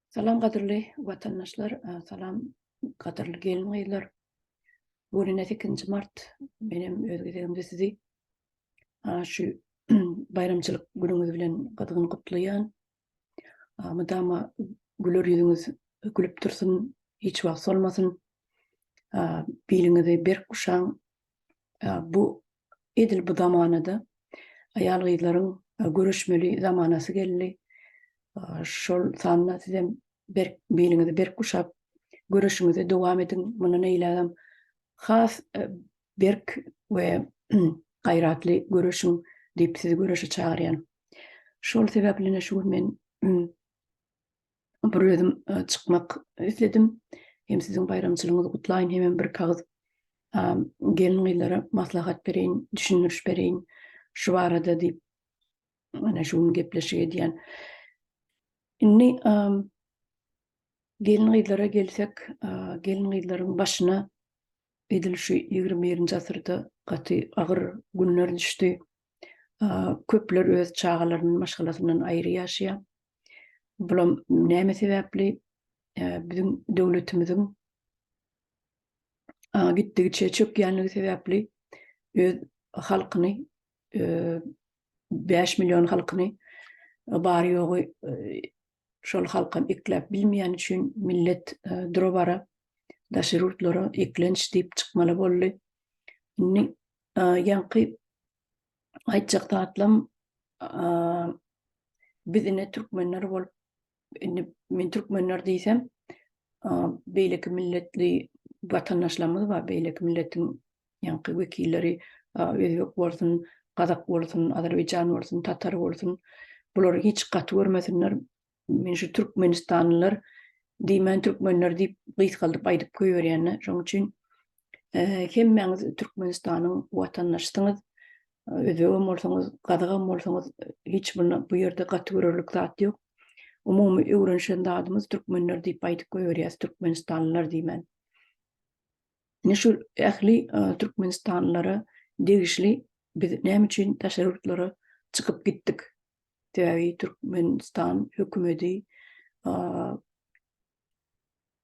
Salam gadyrly watandaşlar, salam gadyrly gelin-gyzlar. Bu gün ine 8-nji mart. Menem öz gezegimde sizi şu baýramçylyk günüňiz bilen gyzgyn gutlaýan. Mydama güler ýüzüňiz gülüp dursun, hiç wagt solmasyn. Biliňizi berk guşaň. Bu edil bu zamanada aýal-gyzlaryň göreşmeli zamanasy geldi. Şol sanda sizem berk biliňizi berk guşap göreşiňizi dowam ediň. Mundan eýlägem has berk we gaýratly göreşiň diýip sizi göreşe çagyrýan. Şol sebäpli şu gün men bir özüm çykmak isledim. Hem siziň baýramçylygyňyzy gutlaýyn, hemem bir kagyz gelin-gyzlara maslahat bereýin, düşündiriş bereýin şu barada diýip, mana şu gün gepleşik edýän. Indi gelin-gyzlara gelsek, gelin-gyzlaryň başyna edil şu 21-nji asyrda gaty agyr günler düşdi. Köpler öz çagalaryny maşgalasyndan aýry ýaşaýar. Bulam näme sebäpli? Biziň döwletimiziň gitdigiçe çökýänligi sebäpli öz halkyny 5 million halkyny bary-ýogy şol halkam ekläp bilmeýän üçin millet dura-bara daşary ýurtlara eklenç diýip çykmaly boldy. Indi ýaňky aýtjak zatlam biz ine türkmenler bolup indi men türkmenler diýsem beýleki milletli watandaşlarymyz bar, beýleki milletiň ýaňky wekilleri özbek bolsun, gazak bolsun, azerbaýjan bolsun, tatar bolsun, bulary hiç gaty görmesinler. Men şu türkmenistanlylar diýmän türkmenler diýip gysgaldyp aýdyp goýberýän-de. Şonuň üçin hemmäňiz Türkmenistanyň watandaşysyňyz. Özbegem bolsaňyz, gazagam bolsaňyz hiç bunda bu ýerde gaty görerlik zat ýok. Umumy öwrenişen zadymyz türkmenler diýip aýdyp goýberýäs, türkmenistanlylar diýmän. Ine şu ähli türkmenistanlylara degişli biz näme üçin daşary ýurtlara çykyp gitdik? Sebäbi Türkmenistan hökümeti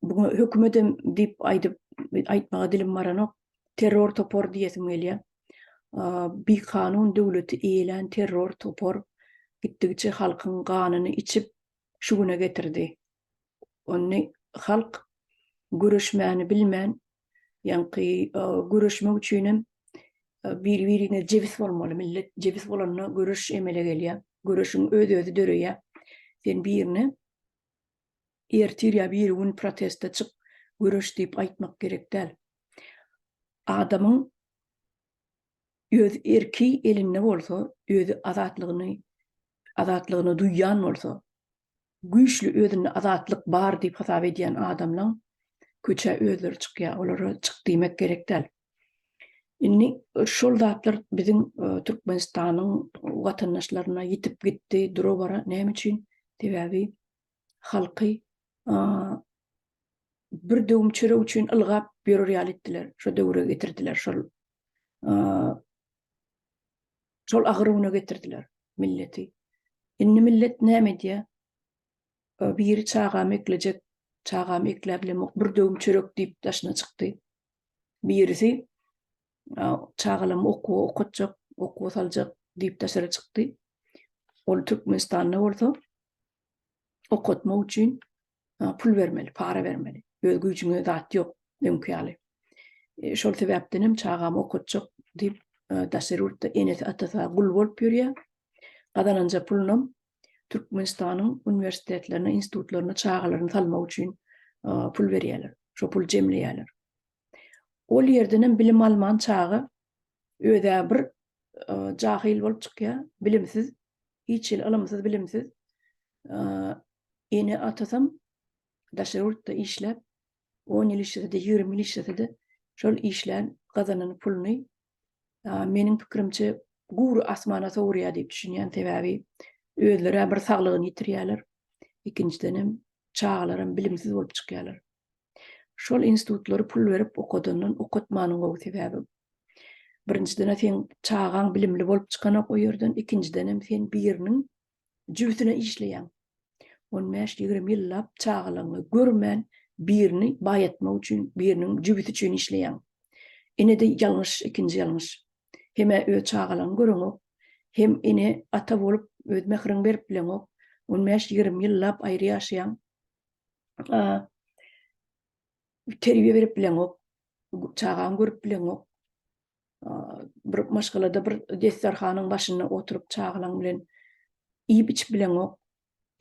buňa hökümetem diýip aýdyp aýtmaga dilim baranok. Terror topar diýesim gelýär. Bikanun döwleti eýelän terror topar gitdigiçe halkyň ganyny içip şu güne getirdi. Ony halk göreşmäni bilmän, ýaňky göreşmek üçinem biri-birine jebis bolmaly. Millet jebis bolanda göreş emele gelýär. Göreşiň öz-özi döreýär. Sen birine ertir ýa biri gün proteste çyk, göreş diýip aýtmak gerek däl. Adamyň öz erki elinde bolsa, özi azatlygyny azatlygyny duýýan bolsa, güýçli özünde azatlyk bar diýip hasap edýän adamlaň köçä özleri çykýar, olara çyk diýmek gerek däl. Indi şol zatlar biziň Türkmenistanyň watandaşlaryna ýitip gitdi dura-bara. Näme üçin? Sebäbi halky bir döwüm çörek üçin ylgap ýörer ýaly etdiler. Şo döwre getirdiler şol şol agyr güne getirdiler milleti. Indi millet näme edýär? Biri çagamy eklejek, çagamy ekläp bilemok, bir döwüm çörek diýip daşyna çykdy. Birisi çagalamy okuwa okatjak, okuwa saljak diýip daşary çykdy. Ol Türkmenistanda bolsa okatmak üçin pul bermeli, para bermeli. Öz güýjüňe zat ýok öňki ýaly. E, şol sebäpden hem çagamy okatjak diýip e, daşary ýurtda enesi atasy gul bolup ýörýär. Gazananja pulunam Türkmenistanyň uniwersitetlerine, institutlaryna çagalaryny salmak üçin e, pul berýärler. Şo pul jemleýärler. Ol ýerden hem bilim alman çaga özä bir jahyl bolup çykýar, bilimsiz, hiç hili ylymsyz, bilimsiz. Ene-atasam daşary ýurtda işläp, on ýyl işlese-de, 20 ýyl işlese-de, şol işlän, gazanan puluny meniň pikirimçe gury asmana sowurýar diýip düşünýän. Sebäbi özleri bir saglygyny ýitirýärler. Ikinjiden hem çagalaram bilimsiz bolup çykýarlar. Şol institutlary pul berip okadandan okatmanyň gowy sebäbi birinjiden seň çagaň bilimli bolup çykanok o ýerden, ikinjiden hem sen biriniň jübüsine işleýäň. On bäş-ýigrimi ýyllap çagalaryňy görmän, birini baýatmak üçin, biriniň jübüsi üçin işleýäň. Ine-de ýalňyş, ikinji ýalňyş. Hem-ä öz çagalaryňy göreňok, hem ene, ata bolup öz mähriňi berip bileňok. On bäş-ýigrimi ýyllap aýry ýaşaýaň. Terbiýe berip bileňok, çagaňy görüp bileňok. Bir maşgalada bir desterhanyň başynda oturyp çagalaň bilen iýip-içip bileňok.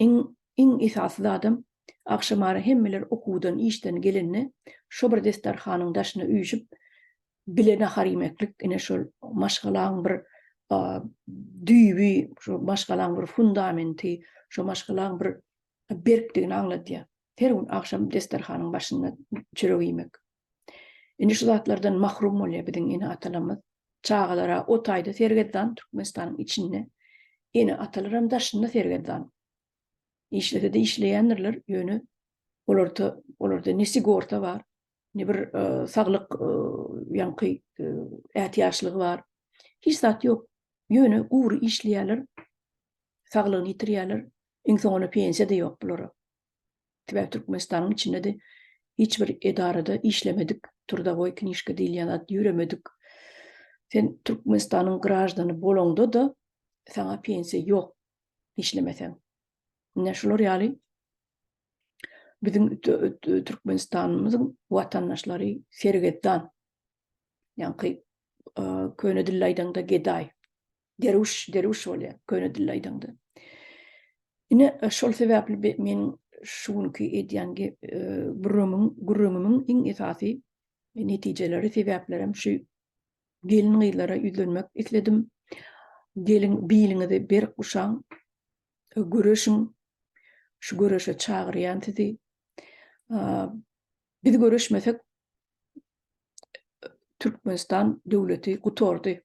Iň iň esasy zadam agşamara hemmeler okuwdan, işden gelende şo bir desterhanyň daşyna üýşüp bile nahar iýmeklik ine şol maşgalaň bir düýbi, şo maşgalaň bir fundamenti, şo maşgalaň bir berkdigini aňladýar. Her gün agşam desterhanyň başynda çörek iýmek. Indi şu zatlardan mahrum bolýar biziň ene-atalarymyz. Çagalara o taýda sergezdan Türkmenistanyň içinde, ene-atalaram daşynda sergezdan. Işlese-de işleýändirler, ýöne olarda olarda ne sigorta bar, ne bir e, saglyk e, ýaňky e, ätiýaçlygy bar. Hiç zat ýok. Ýöne gury işleýärler, saglygyny ýitirýärler. Iň soňunda pensiýa-da ýok bulara. Sebäbi Türkmenistanyň içinde-de hiç bir edarada işlemedik, trudowoý knişka diýilýän zat ýöremedik. Sen Türkmenistanyň graždany bolaňda-da saňa pensiýa ýok işlemeseň. Ine şular ýaly biziň Türkmenistanymyzyň watandaşlary sergezdan. Ýaňky köne dilde aýdaňda gedaý. Derwüş, derwüş bolýar, köne dilde aýdaňda. Ine, e, şol sebäpli men şu günki edýän e, gürrüňiň, gürrüňimiň iň esasy netijeleri, sebäplerem şu gelin-gyzlara ýüzlenmek isledim. Gelin biliňizi berk guşaň, e, göreşiň. Şu göreşe çagyrýan sizi. Biz göreşmesek Türkmenistan döwleti gutardy.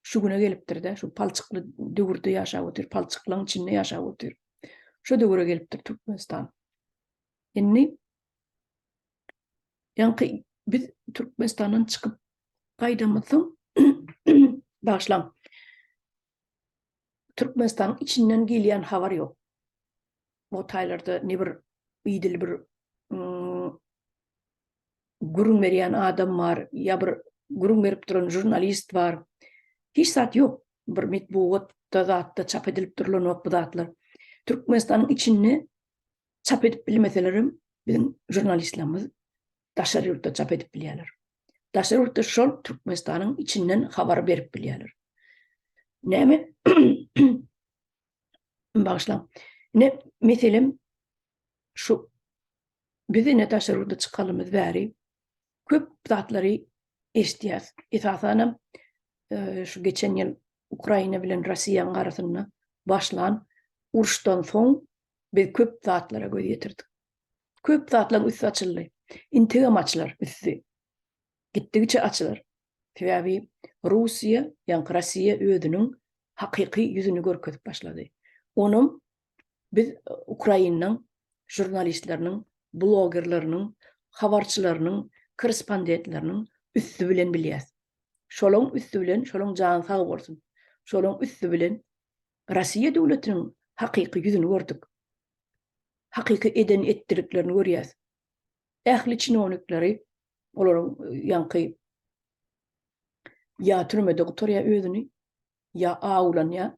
Şu güne gelipdir-de, şu palçykly döwürde ýaşap otyr, palçyklaryň içinde ýaşap otyr. Şu döwüre gelipdir Türkmenistan. Indi ýaňky biz Türkmenistandan çykyp gaýdamyzsoň, bagyşlaň. Türkmenistanyň içinden gelýän habar ýok. Bu taýlarda ne bir idil bir gürrüň berýän adam bar, ýa bir gürrüň berip duran žurnalist bar. Hiç zat ýok. Bir metbugatda zatda çap edilip durlanok bu zatlar. Türkmenistanyň içinde çap edip bilmeselerem biziň žurnalistlerimiz daşary ýurtda çap edip bilýärler. Daşary ýurtda şol Türkmenistanyň içinden habar berip bilýärler. Näme? Bagyşlaň. Ine, meselem şu Biz ine daşary ýurda çykalymyz bäri köp zatlary eşidýäs. Esasanam e, şu geçen ýyl Ukraina bilen Russiýanyň arasynda başlan uruşdan soň biz köp zatlara göz ýetirdik. Köp zatlaryň üsti açyldy. Integem açylar üsti. Gitdigiçe açylar. Sebäbi Russiýa, ýaňky Russiýa özüniň hakyky ýüzüni görkezip başlady. Onam Biz Ukrainanyň žurnalistleriniň, blogerleriniň, habarçylarynyň, korrespondentleriniň üsti bilen bilýäs. Şolaň üsti bilen, şolaň jany sag bolsun. Şolaň üsti bilen Russiýa döwletiniň hakyky ýüzüni gördük. Hakyky eden etdiliklerini görýäs. Ähli çinownikleri olaryň ýaňky ýa türmede gutarýar özüni, ýa awlanýar,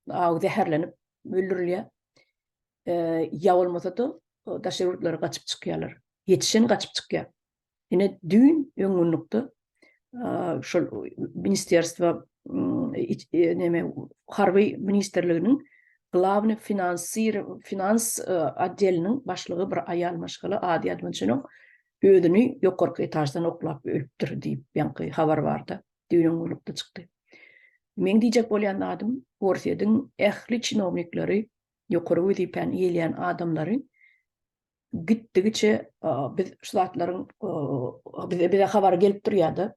aw zäherlenip öldürilýär. Ýa bolmasa-da daşary ýurtlara gaçyp çykýarlar. Ýetişen gaçyp çykýar. Ine düýn öňňünlikde şol ministerstwo neme harby ministrliginiň glawny finansir finans otdeliniň başlygy bir aýal maşgala ady ýadyma düşenok özüni ýokarky etaždan oklap ölüpdir diýip ýaňky habar barda. Düýn öňňünlikde çykdy. Meň diýjek bolýan zadym, Orsýetiň ähli çinownikleri, ýokary wezipäni eýeleýän adamlary gitdigiçe biz şu zatlaryň bize bize habar gelip durýar-da.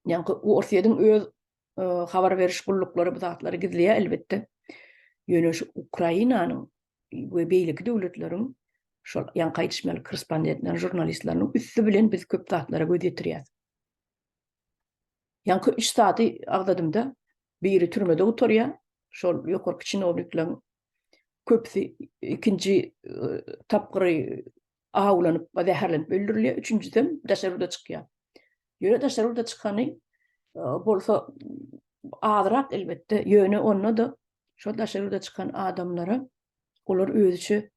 Ýaňky Orsýetiň öz habar beriş gulluklary bu zatlary gizleýär elbetde. Ýöne şu Ukrainanyň we beýleki döwletleriň şol ýaňky aýdyşym ýaly korrespondentleriniň, žurnalistleriniň üsti bilen biz köp zatlara göz ýetirýäris. Ýaňky üç zady agzadymda, biri türmede gutarýar, şol ýokarky çinownikleriň. Köpüsi ikinji tapgyry awlanyp, zäherlenip öldürilýär, üçünjisem daşary ýurda çykýar. Ýöne daşary ýurda çykany bolsa azrak elbetde, ýöne onda-da şol daşary ýurda çykan adamlara olar özüçe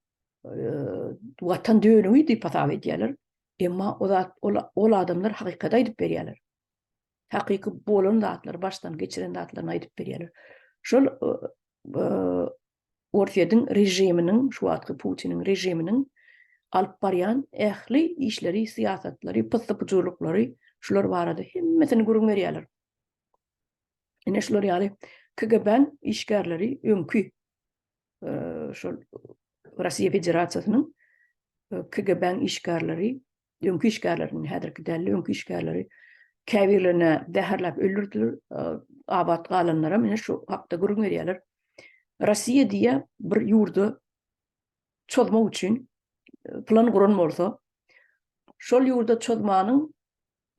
watan dönügi diýip hasap edýärler. Emma o zat ol, ol adamlar hakykaty aýdyp berýärler. Hakyky bolan zatlary, başdan geçiren zatlaryny aýdyp berýärler. Şol Orsýetiň režiminiň, şu wagtky Putiniň režiminiň alyp barýan ähli işleri, syýasatlary, pyssy-pyjurlyklary şular barada hemmesini gürrüň berýärler. Ine şular ýaly KGB-niň işgärleri öňki şol Russiýa Federasiýasynyň KGB-niň işgärleri, öňki işgärleri, häzirki däl, öňki işgärleri käbirlerini zäherläp öldürdiler, abat galanlaram ine şu hakda gürrüň berýärler. Russiýa diýýär, bir ýurda çozmak üçin plan guran bolsa, şol ýurda çozmanyň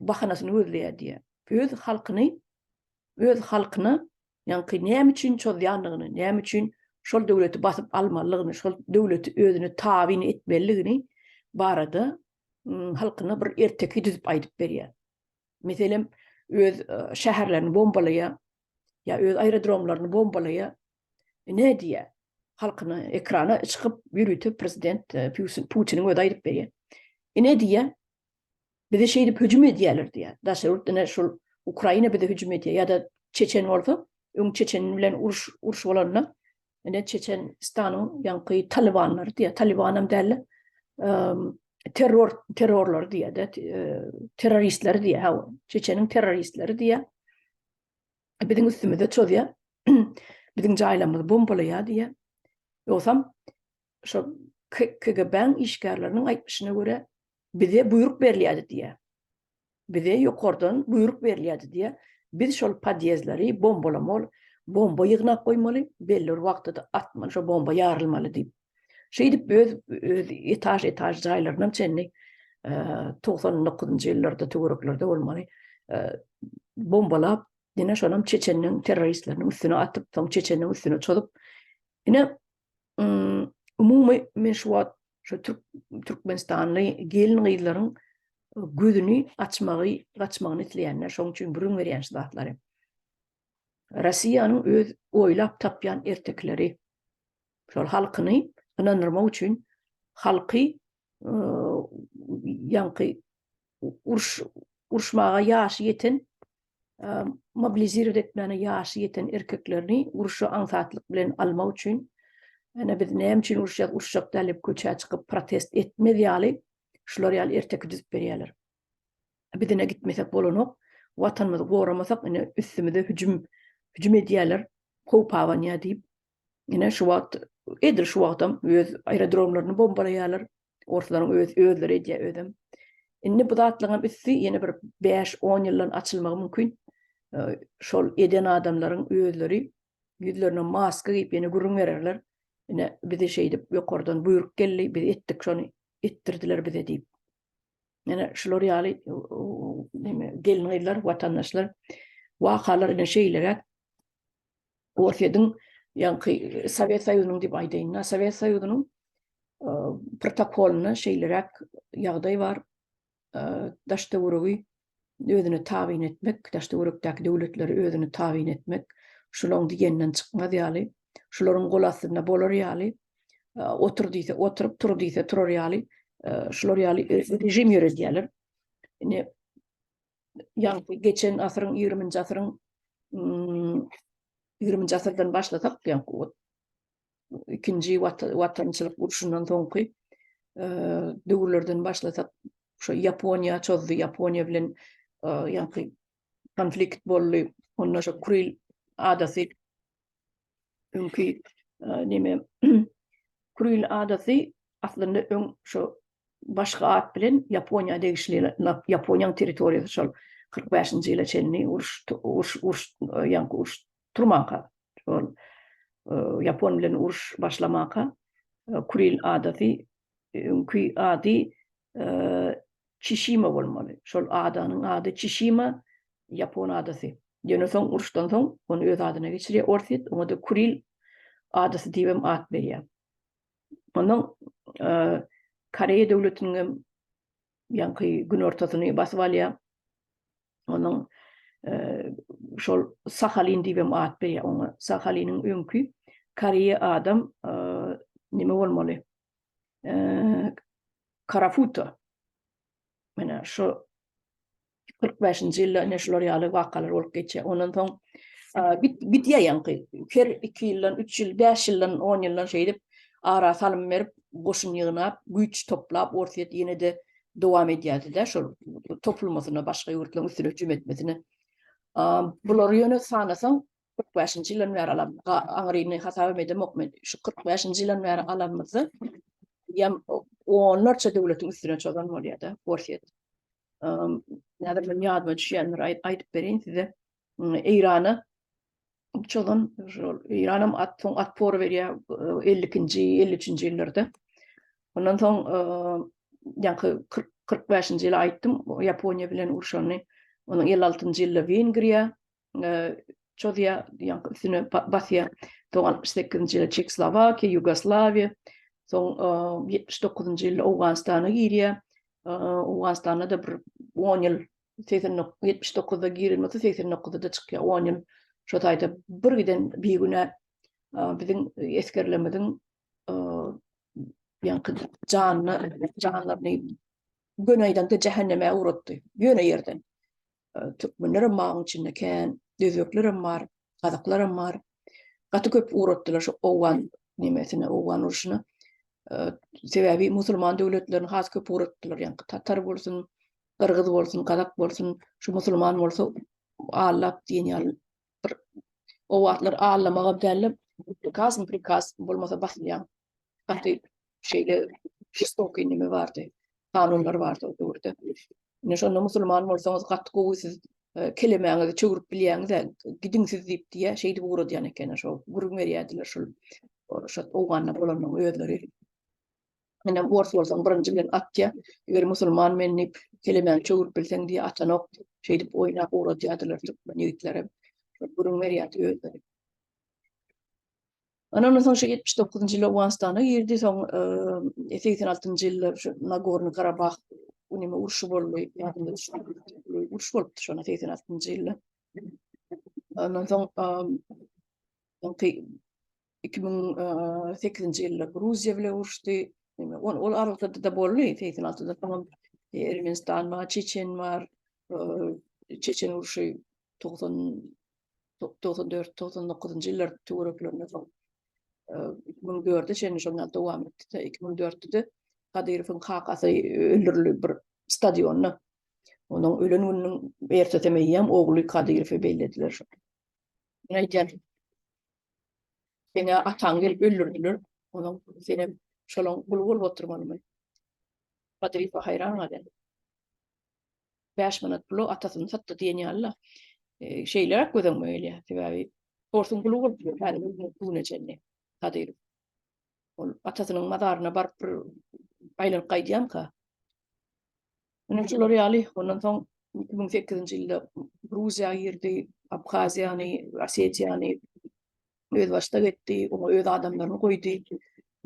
bahanasyny gözleýär diýýär. Öz halkyny, öz halkyna ýaňky näme üçin çozýandygyny, näme üçin şol döwleti basyp almalydygyny, şol döwleti özüne tabyn etmelidigini barada halkyna bir erteki düzüp aýdyp berýär. Meselem, öz şäherlerini bombalaýar, ýa öz aerodromlaryny bombalaýar. Ne diýýär? Halkyna ekrana çykyp ýörite prezident Putiniň özi aýdyp berýär. Ine diýýär, Bize şeýdip hüjüm edýärler diýýär. Daşary ýurt ine şol Ukraina bize hüjüm edýär ýa-da Çeçen bolsa, öň Çeçen bilen uruş uruş bolanda ine Çeçenistanyň ýaňky Talibanlary diýýär. Talibanam däl-de, terror terrorlary diýýär-de, terroristleri diýýär. Hawa, Çeçeniň terroristleri diýýär. Biziň üstümize çozýar. Biziň jaýlarymyzy bombalaýar diýýär. Ýogsam şo KGB-niň işgärleriniň aýtmyşyna görä, bize buýruk berilýärdi diýýär. Bize ýokardan buýruk berilýärdi diýýär. Biz şol podýezdleri bombalamaly, bomba ýygnap goýmaly, belli bir wagtda-da atmaly, şo bomba ýarylmaly diýip. Şeýdip öz öz etaž-etaž jaýlarynam çenli 99-njy ýyllarda töwereklerde bolmaly bombalap, ýene şonam çeçenleň terroristleriniň üstüne atyp, soň çeçenleň üstüne çozup, ine umumy men şu wagt şu türk türkmenistanly gelin gyzlaryň gözüni açmagy gaçmagyny isleýänler şoň üçin gürrüň berýän şu zatlary. Rossiýanyň öz oýlap tapýan ertekileri şol halkyny ynandyrmak üçin halky ýaňky uruş uruşmaga ýaşy ýeten mobilizirowat etmäne ýaşy ýeten erkeklerini uruşa aňsatlyk bilen almak üçin ene biz näme üçin uruşýas uruşjak däl diýip köçä çykyp protest etmez ýaly şular ýaly erteki düzüp berýärler. Biz ine gitmesek bolanok, watanymyzy goramasak ine üstümize hüjüm hüjüm edýärler, howp abanýar diýip Ine şu wagt edil şu wagtam öz aerodromlaryny bombalaýarlar. Orslaryň öz özleri edýär özem. Indi bu zatlaryň üsti ýene bir 5-10 ýyldan açylmagy mümkin. Şol eden adamlaryň özleri ýüzlerine maska geýip ýene gürrüň bererler. Ine bize şeýdip ýokardan buýruk geldi, biz etdik şony, etdirdiler bize diýip. Ýene şular ýaly neme gelin-gyzlar, watandaşlar wakalar ine şeýleräk. Orsýetiň ýaňky Sowet Soýuzynyň diýip aýdaýyn-da, Sowet Soýuzynyň protokolynda şeýleräk ýagdaý bar. Daş-töweregi özüne tabyn etmek, daş-töwerekdäki döwletleri özüne tabyn etmek, şularyň diýeninden çykmaz ýaly, şularyň gol astynda bolar ýaly, otur diýse oturyp, tur diýse turar ýaly, şular ýaly režim ýöredýärler. Indi ýagny geçen asyryň 20-nji asyryň 20-nji asyrdan başlasak, ýagny ikinji watançylyk urşundan soňky döwürlerden başlasak, şu Ýaponiýa çozdy, Ýaponiýa bilen ýagny konflikt boldy. Onda şu Kuril adasy öňki neme Kuril adasy aslynda öň şu başga at bilen Ýaponiýa degişli Ýaponiýanyň territoriýasy şol 45-nji ýyla çenli uruş uruş uruş ýaňky uruş turmanka şol Ýapon bilen uruş başlamaka Kuril adasy öňki ady Çişima bolmaly. Şol adanyň ady Çişima Ýapon adasy. Ýöne soň uruşdan soň ony öz adyna geçirýär Orsýet, oňa-da Kuril adasy diýibem at berýär. Ondan Koreýa döwletiniň hem ýaňky günortasyny basyp alýar. Onuň şol Sahalin diýip hem at berýär oňa. Sahaliniň öňki Koreýa adam nime bolmaly? Karafuta. Mine şu 45-nji ýylda ine şular ýaly wakalar bolup geçýär. Ondan soň gidýär ýaňky. Her 2 ýyldan, 3 ýyl, 5 ýyldan, 10 ýyldan şeýdip ara salym berip, goşun ýygnap, güýç toplap Orsýet ýene-de dowam edýärdi-de şol topulmasyna, başga ýurtlaryň üstüne hüjüm etmesine. Bulary ýöne sanasaň 45-nji ýyldan bäri alan, aňryny hasap edemok men. Şu 45-nji ýyldan bäri alanymyzda ýam onlarça döwletiň üstüne çozan bolýar-da Orsýet. Häzir men ýadyma düşýändir, aýdyp bereýin size. Eýrana çozan şol Eýranam at soň atpor berýär 52-nji, 53-nji ýyllarda. Ondan soň ýaňky 45-nji ýyly aýtdym, Ýaponiýa bilen urşany. Onuň 56-njy ýylda Wengriýa çozýar, ýaňky üstüne basýar. Soň 68-nji ýylda Çehoslowakiýa, Ýugoslawiýa, soň 79-njy ýylda Owganystana girýär. Owganystanda-da bir 10 ýyl 79-da giren bolsa 89-da-da çykýar. 10 ýyl şo taýda bir giden bigünä biziň esgerlerimiziň ýaňky janyny, janlaryny göni aýdaňda jähenneme ugratdy. Ýöne ýerden. Türkmenlerem bagyň içinde kän, özbeklerem bar, gazaklaram bar. Gaty köp ugratdylar şu owgan nemesine, owgan urşuna. Sebäbi musulman döwletlerini has köp ugratdylar. Ýaňky tatar bolsun, gyrgyz bolsun, gazak bolsun, şu musulman bolsa allap diýen ýaly bir o wagtlar allamagam däldi. Prikaz, prikaz bolmasa basylýan. Gaty şeýle žestokiý neme bardy. Kanunlar bardy o döwürde. Ine şonda musulman bolsaňyz gaty gowy siz e, kelemäňizi çöwrüp bilýäňiz-ä, gidiň siz diýip diýä, şeýdip ugradýan eken şo gürrüň berýärdiler şol şo Owganda bolanyň özleri. Ine ors bolsaň birinji bilen atýa, eger musulman men diýip kelemäňi çöwrüp bilseň diýä atanok. Şeýdip oýnap ugradýardylar türkmen ýigitleri. Şol gürrüň berýärdi özleri. Ondan soň şu 79-njy ýylda Owganystana girdi, soň 86-njy ýylda şu Nagorny Karabah neme urşy boldy, ýadymda düşmedi. Uruş bolupdy şonda 86-njy ýylda. Ondan soň soňky 2008-nji ýylda Gruziýa bilen uruşdy. Neme ol, ol aralykda da boldy, 86-da soň Ermenistan bar, Çeçen bar, Çeçen urşy 90 94, 99-njy ýyllar töwereklerinde soň 2004-e çenli şol ýaly dowam etdi. 2004-de Kadyrowyň kakasy öldürildi bir stadionda. Onuň ölen gününiň ertesem eýýäm ogly Kadyrowy bellediler şol. Men aýdýan, Seňä ataňy gelip öldürdiler. Onuň senem şolaň guly bolup oturmalymy? Kadyrowa haýran galýan. 5 manat pula atasyny satdy diýen ýaly-la. E, şeýleräk göz öňüme gelýär. Sebäbi orsuň guly bolup ýör häzir güne çenli Kadyrow. Ol atasynyň mazaryna baryp bir aýlanyp gaýdýamyka? Ine şular ýaly, ondan soň 2008-nji ýylda Gruziýa girdi, Abhaziýany, Osetiýany özbaşdak etdi, oňa öz adamlaryny goýdy.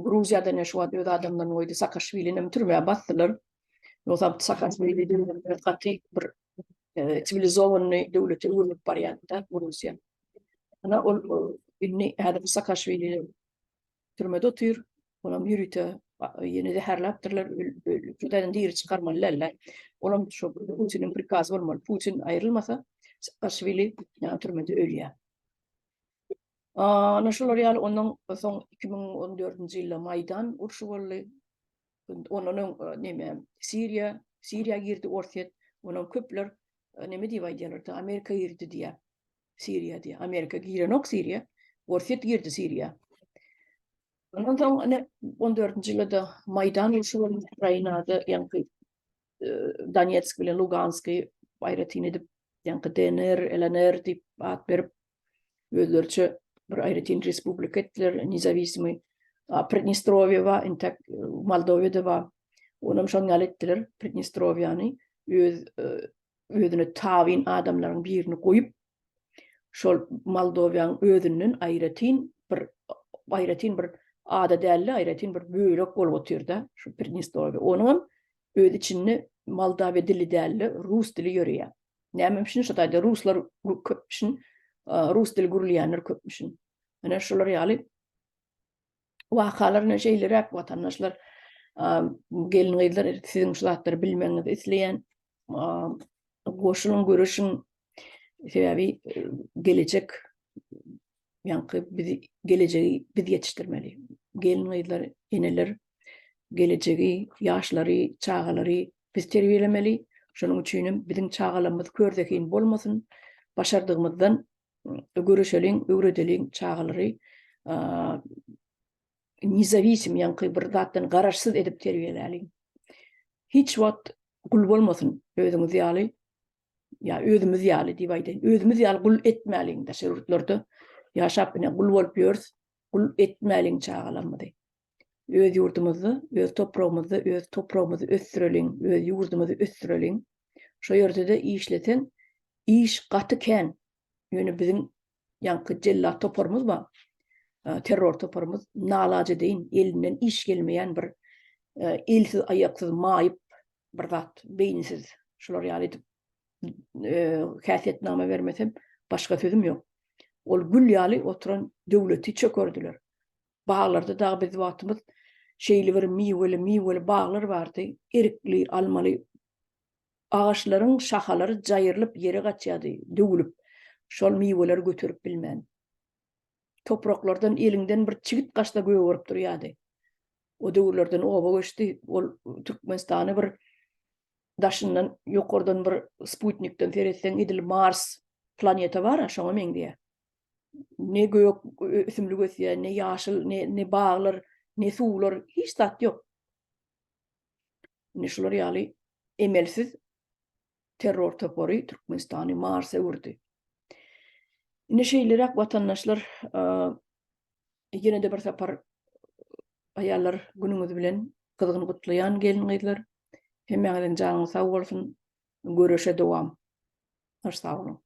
Gruziýada ne şu wagt öz adamlaryny goýdy, Saakaşwilini hem türmä basdylar. Ýogsam Saakaşwili gaty bir e, siwilizowanyny döwlete öwrülip barýardy Gruziýa. Ana ol indi häzir Saakaşwili türmede otyr. Olam ýörite ýene zäherläpdirler. Şudan diri çykarmaly däl. Olam şu Putiniň prikazy bolmaly. Putin aýrylmasa Saakaşwili türmede ölýär. Ana şular ýaly ondan soň 2014-nji ýylda Maýdan urşy boldy. Ondan öň e, neme Siriýa, Siriýa girdi Orsýet. Ondan köpler e, neme diýip aýdýarlar, Amerika girdi diýýär. Siriýa diýýär. Amerika girenok Siriýa. Orsýet girdi Siriýa. Ondan soň ine 14-nji ýylda Maýdan urşy boldy Ukrainada, ýaňky e, Donetsk bilen Lugansky aýratyn edip, ýaňky DNR, LNR diýip at berip özleriçe bir aýratyn respublika etdiler, nezawisimiý. Pridnestrowiýa bar, intek e, Moldowiýada bar. Onam şoň ýaly etdiler, Pridnestrowiýany öz e, özüne tabyn adamlaryň birini goýup, şol Moldowiýanyň özünden aýratyn bir aýratyn bir Ada däl-de, aýratyn bir bölek bolup otyr-da, şu Pridnestrowiýa. Onuňam öz içinde moldawiýa dili däl-de, rus dili ýöreýär. Nämemşin şo taýda ruslar köpmüşin, rus dili gürleýänler köpmüşin. Ine şular ýaly wakalar ine şeýleräk watandaşlar gelin gyzlar siziň şu zatlary bilmegiňizi isleýän goşulyň göreşiň sebäbi e, gelejek ýaňky bizi gelejegi biz ýetişdirmeli. Gelin gyzlar, eneler gelejegi, ýaşlary, çagalary biz terbiýelemeli. Şonuň üçin hem biziň çagalarymyz kör zehin bolmasyn. Başardygymyzdan göreşeliň, öwredeliň çagalary nezawisim, ýaňky bir zatdan garaşsyz edip terbiýeläliň. Hiç wagt gul bolmasyn özüňiz ýaly ýa özümiz ýaly diýip aýdaýyn. Özümiz ýaly gul etmäliň daşary ýurtlarda ýaşap ine gul bolup ýörüs. Gul etmäliň çagalarymyzy. Öz ýurdumyzda, öz topragymyzda öz topragymyzy ösdüreliň, öz ýurdumyzy ösdüreliň. Şo ýerde-de işleseň, iş gaty kän. Ýöne biziň ýaňky jellat toparymyz bar. Terror toparymyz nalaç edeýin, elinden iş gelmeýän bir elsiz, aýaksyz, maýyp bir zat, beýnisiz. Şular ýaly edip häsiýetnama bermesem, başga sözüm ýok. Ol gül ýaly oturan döwleti çökerdiler. Baglarda dagy biz wagtymyz şeýle bir miweli miweli baglar bardy, erikli, almaly. Agaçlaryň şahalary jaýrylyp ýere gaçýardy, döwülip, şol miweleri göterip bilmän. Topraklardan eliňden bir çigit gaçsa gögerip durýardy. O döwürlerden oba göçdi, ol Türkmenistany bir daşyndan ýokardan bir sputnikden seretseň edil Mars planeta bar-a, şoňa meňzeýär. Ne gök ösümlik ösýär, ne ýaşyl, ne ne baglar, ne suwlar, hiç zat ýok. Indi şular ýaly emelsiz terror topary Türkmenistany Marsa öwürdi. Indi şeýleräk watandaşlar ýene-de bir sapar aýallar günüňiz bilen gyzgyn gutlaýan gelin-gyzlar. Hemmäňiziň janyňyz sag bolsun. Göreşe dowam. Hoş sag boluň.